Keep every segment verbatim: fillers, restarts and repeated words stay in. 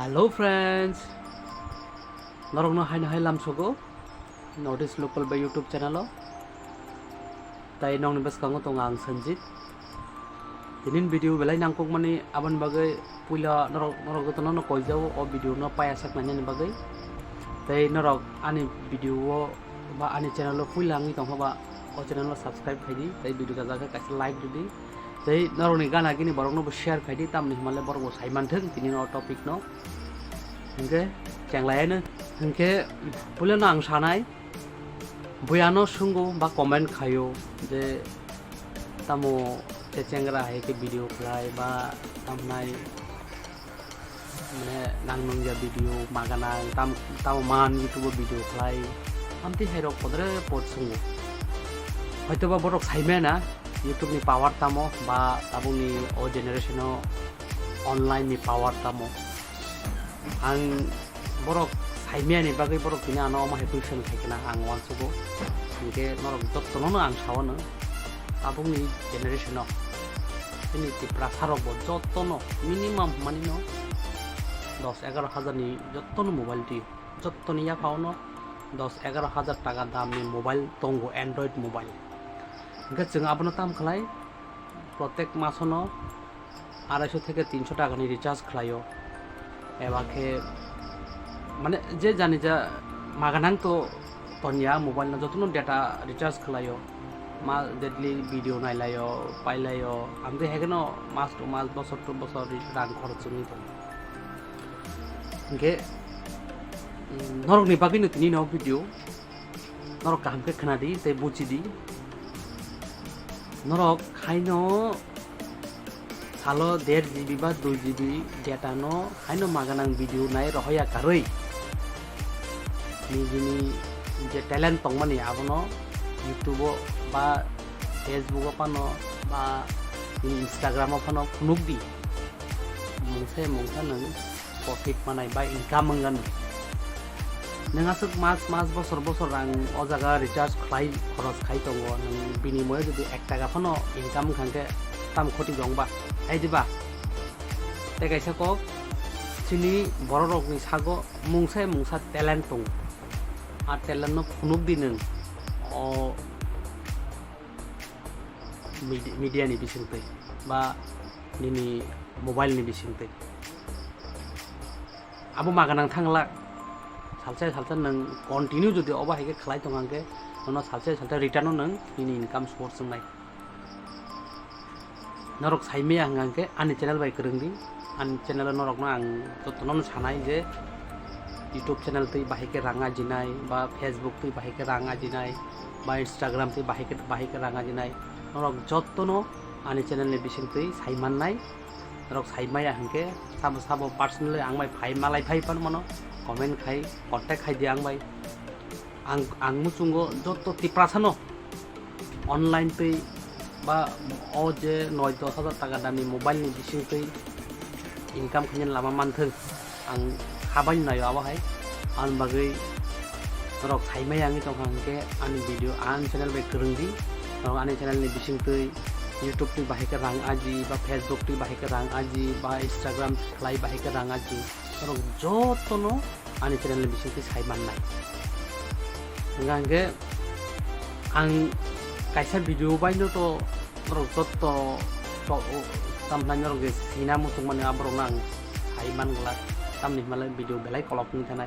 Hello friends, norokno haino hai lamsogo North East Local by YouTube channel o. Tai nokni bwskango tongo ang Sanjit. Tinin video belai nangkukmani aboni bagwi puila norok, norok jotono no koijao o video no paya sak nainani bagwi. Tai norok ani video o ba ani channel o puila wngwi tongkha ba o channel o subscribe khaidi, tai video gajak khe kaisa like rwdi. Tei norokni gana gini borokno bo share khaidi, tamni hwnba le borok bo sai manthwng tini o topic no. Hinkhe chenglaiano. Hinkhe puilano ang sanai, buiano swngo ba comment khaio je tamo chechengra hai khe video khlai ba tamnai mane nang nungya video maganang tam, tamo man YouTube o video khlai. Amtwi hai rok podre pod swngo. Hoitoba borok saimaya na YouTube ni power tamo ba tabukni o generation o online ni power tamo. Ang borok saimaya ni bagwi borok tini ano omo hai question khai khna ang uansugo. Hinkhe norok jottono no ang sao no tabukni generation o. Chini Tiprasa rok bo jottono minimum hwnmani no dos egaroh hajar ni jottono mobile twi, jottoni yaphao no dos egaroh hajar taka dam ni mobile tongo, Android mobile. Hinkhe chwng abono tam khlai, protek masono araiso theke tinso taka ni recharge khlaio, eba khe mane je jani ja maganang to tonya mobile no jotono data recharge khlaio, ma daily video nailaio, pailaio, amtwi hai kheno mas to mas, bosor to bosor rang khorok chwngwi tongo. Hinkhe, mm, norokni bagwino tini no video norok kaham khe khwnadi tei bujidi. Norok haino salo der G B ba dui G B data no haino maganang video nai rohoya karwi nijini je talent tongmani abono YouTube o ba Facebook o phano ba Instagram o phano phunukdi. Mungsa mungsa nwng profit manai ba income wngano. Nwng aswk mas mas bosor bosor rang o jaga recharge khlai, khoros khai tongo, nwng binimoyo jodi ek taka phano income wngkha khe tam khoti jong ba, hai diba? Tei kaisa kok, chini borok rokni sago mungsa mungsa talent tongo. A talent no phunuk di nwng o medi-, media ni bisingtwi ba nini mobile ni bisingtwi. Abo maganang thangla, salsa salsa nwng continue jodi obo hai khe khlai tong hang khe, nono salsa salsa return o nwng nini income source wngnai. Norok saimaya hwnkha hwnkhe ani channel bai kwrwngdi, ani channel o norokno ang jotono sanai je YouTube channel twi bahai khe rang ajinai ba Facebook twi bahai khe rang ajinai ba Instagram twi bahai khe, bahai khe rang ajinai. Norok jotono ani channel ni bisingtwi sai mannai. Norok sai maya hwnkhe sabo sabo personally ang bai phai malai phai phano mano comment khai contact khai di ang bai. Ang, ang muchungo joto Tiprasano online twi ba o je noi dos hajar taka damni mobile ni bisingtwi income khainani lama manthwng. Ang khabai naio abo hai. Aboni bagwi norok saimaya wngwi tongkha hwnkhe ani video ani channel bai kwrwngdi. Norok ani channel ni bisingtwi YouTube twi bahai khe rang aji ba Facebook twi bahai khe rang aji ba Instagram khlai bahai khe rang aji. Norok jotono ani channel ni bisingtwi sai mannai. Hwnkha hwnkhe ang kaisa video baino to norok jotto to, tamhinai norok je sina muchungmani aborokno ang sai man glak, tamni hwnba le video belai kolok wngwi thanai,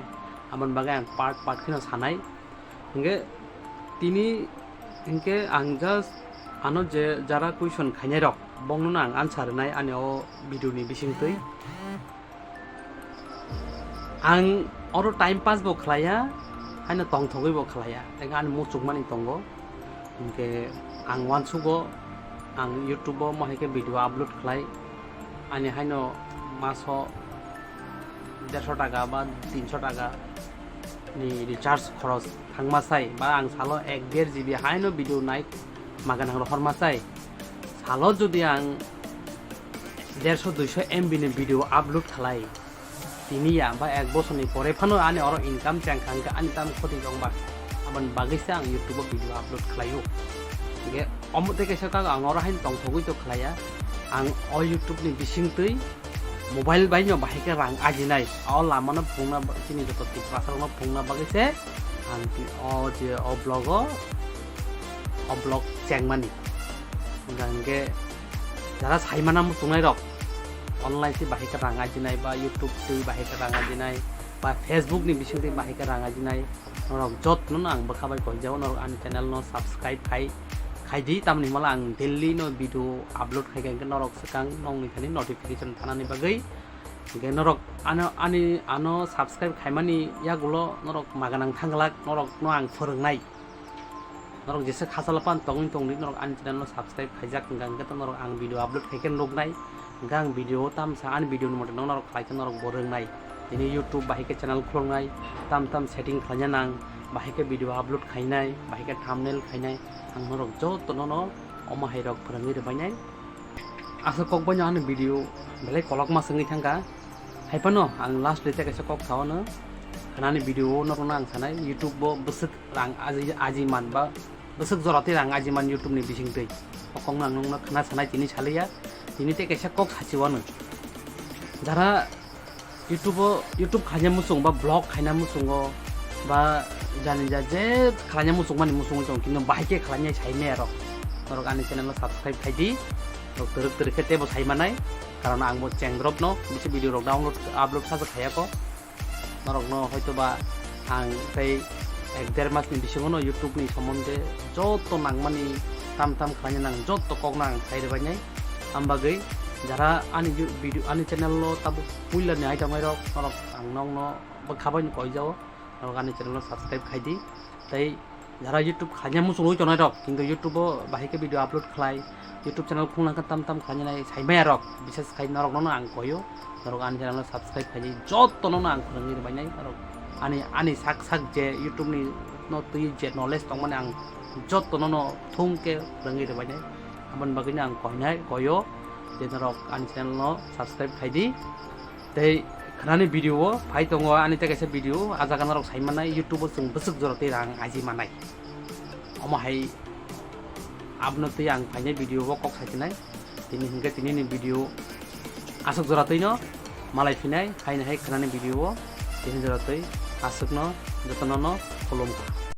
aboni bagwi ang part part kheno sanai. Hwnkhe tini hwnkhe ang just ano je jara question khainai rok bongno ang answer rwnai ani o video ni bisingtwi. Ang oro time pass bo khlaiya, haino tongthogwi bo khlaiya, tei ani muchungmani tongo. Hinkhe ang uansugo, ang YouTube o mohai khe video upload khlai, ani haino maso derso taka ba tinso taka ni recharge khoros thangma sai, ba ang salo ek der G B haino video nai maganang rohorma sai. Salo jodi ang derso duiso M B ni video upload khlai, tini ya ba ek bosorni pore phano ani oro income chengkha hwnkhe ani tam khoti jong ba. Aboni bagwi se ang YouTube o video upload khlaio. Hingke omo tei kaisa kok ang oro haino tongthogwi to khlaiya. Ang o YouTube ni bisingtwi mobile bai no bahai khe rang ajinai. O lama no phungna ba-, chini joto Tiprasa rok no phungna bagwi se ang ti-, o je o vlog o, o vlog chengmani. Hingkha hingke jara saimana muchungnai rok online se bahai khe rang ajinai ba YouTube twi bahai khe rang ajinai ba Facebook ni bising twi bahai khe rang ajinai. Norok jotno no ang bwkha bai koijao, norok ani channel no subscribe khai, khai di, tamni hwnba ang daily no video upload khai kha, hingke norok swkang nongni thani notification thanani bagwi. Hingke norok ano, ani, ano subscribe khaimani yagulo norok maganang thangglak, norok no ang phwrwngnai. Norok jesa khachalo pan tongwi tongdi, norok ani channel no subscribe khaijak, hingka hingke to norok ang video upload khai khe nuknai, hingke ang video o tamsa ani video ni mote no norok khlai khe norok bo rwngnai. Tini YouTube bahai khe channel khuloknai, tam tam setting khlaina nang, bahai khe video upload khainai, bahai khe thumbnail khainai, ang norok joto no no omo hai rok phwrwngwi rwbainai. Aswk kok bai no ani video belai kolokma swngwi thangkha. Hai phano ang last day tei kaisa kok sao no, khnani video o norokno ang sanai, YouTube o bwswk rang aji, aji man ba, bwswk jora tei rang aji man YouTube ni bising twi. O kok no ang nokno khna sanai tini saliya, tini tei kaisa kok sachi wano. Jara YouTube o, YouTube khaina muchung ba vlog khaina muchungo ba jani ja je khlaina muchung mani muchung muchung kintu bahai khe khlainai sai maya rok. Norok ani channel no subscribe khai di. Norok twrwk twrwk khe tebo sai manai. Karon ang bo cheng drop no bisi video rok download upload sa khaya ko. Norok no hoito ba ang tei ek der mas ni bisingo no YouTube ni somonde joto nangmani tam tam khlaina nang joto kok no ang sai rwbainai. Am bagwi jara ani ju-, video ani channel o tabuk puila ni ai tongmai rok norok ang nokno bwkha bai no koijao, norok ani channel o subscribe khai di. Tei jara YouTube khaina muchungwi tongnai rok, kintu YouTube o bahai khe video upload khlai, YouTube channel khulna khe tam tam khlainai sai maya rok, bises khai norok no ang koyo, norok ani channel o subscribe khai di, joto no ang phwrwngwi rwbainai norok ani, ani sak sak je YouTube ni no twi je knowledge tongmani ang joto no thung khe phwrwngwi rwbainai, aboni bagwi no ang koinai koyo je norok ani channel no subscribe khai di. Tei khnani video o phai tongo ani tei kaisa video, ah jaga norok sai mannai, YouTube o chwng bwswk jora tei rang aji mannai. Omo hai abono tei ang phainai video o kok sai khnai. Tini hinkhe tini ni video aswk jora twi no malai phinai, haino hai khnani video o tini jora twi aswk no jotono no khulumkha.